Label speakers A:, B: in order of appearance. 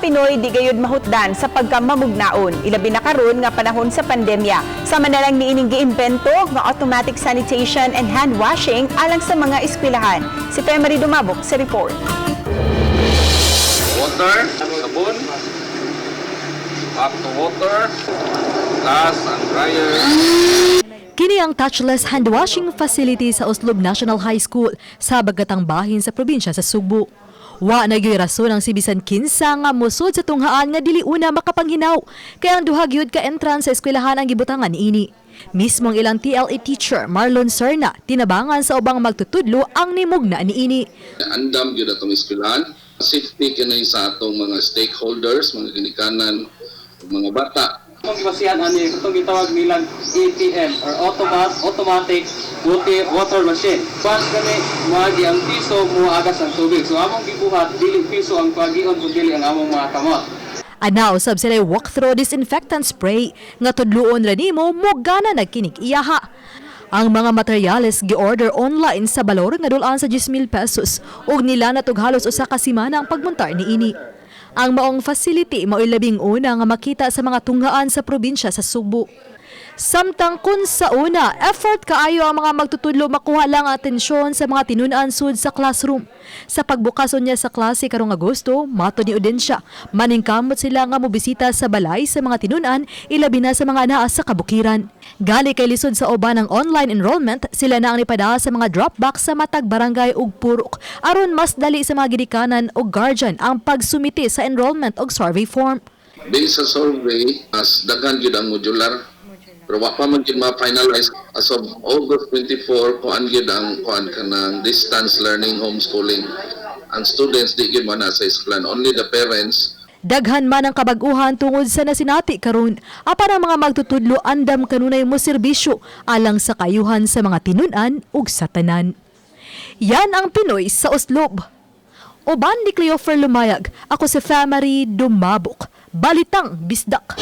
A: Pinoy di gayud mahutdan sa pagkamamugnaon, ilabi na karon nga panahon sa pandemya. Sama na lang niining giimbento nga automatic sanitation and hand washing alang sa mga eskwelahan. Si Femery Dumabok sa report.
B: Water, sabon, back to water, plus ang dryer.
C: Kini ang touchless hand washing facility sa Oslob National High School sa Bagatang Bahin sa probinsya sa Sugbo. Wa na gyud rason ang si bisan kinsa nga mosud sa tunghaan nga dili una makapanghinaw, kay ang duha gyud ka entrance sa eskwelahan ang gibutangan niini. Mismo ang ilang TLE teacher Marlon Serna tinabangan sa ubang magtutudlo ang nimugna niini.
B: Andam gyud atong eskwelahan. Safety kini sa atong mga stakeholders, mga ginikanan, ug mga bata.
D: Kung gibasihan ani itong gitawag nilang ATM or automatic water machine. Pas gani moagi ang piso, moagas ang tubig. So among gibuhat, dili piso ang pagion kun dili ang among mga kamot.
C: Ana usab sila walk-through disinfectant spray nga tudluon ra nimo mo gana nagkinig iyaha. Ang mga materyales gi-order online sa balor nga dul-an sa 10,000 pesos ug nila natug halos usa ka semana ang pagmontar niini. Ang maong facility mao'y labing una nga makita sa mga tunghaan sa probinsya sa Sugbo. Samtang kun sa una, effort kaayo ang mga magtutudlo makuha lang ang atensyon sa mga tinun-an sud sa classroom. Sa pagbukas unya sa klase karong Agosto, matod ni Audencia, maningkamot sila nga mobisita sa balay sa mga tinun-an, ilabi na sa mga anaa sa kabukiran. Gali kay lisod sa uban ang online enrollment, sila na ang nipada sa mga drop box sa matag barangay ug purok aron mas dali sa mga ginikanan ug guardian ang pagsumite sa enrollment ug survey form.
B: Based sa survey, mas daghan gyud ang modular. Pero wa pa man gyud ma-finalize as of August 24 kuan gyud ang kuan kanang distance learning, homeschooling. Ang students di gyud man sa eskwelahan, only the parents.
C: Daghan man ang kabag-uhan tungod sa nasinati karon. Apan ang mga magtutudlo andam kanunay mo serbisyo alang sa kayuhan sa mga tinun-an ug sa tanan. Yan ang Pinoy sa Oslob. Uban ni Cleofer Lumayag, ako si Famary Dumabok. Balitang Bisdak.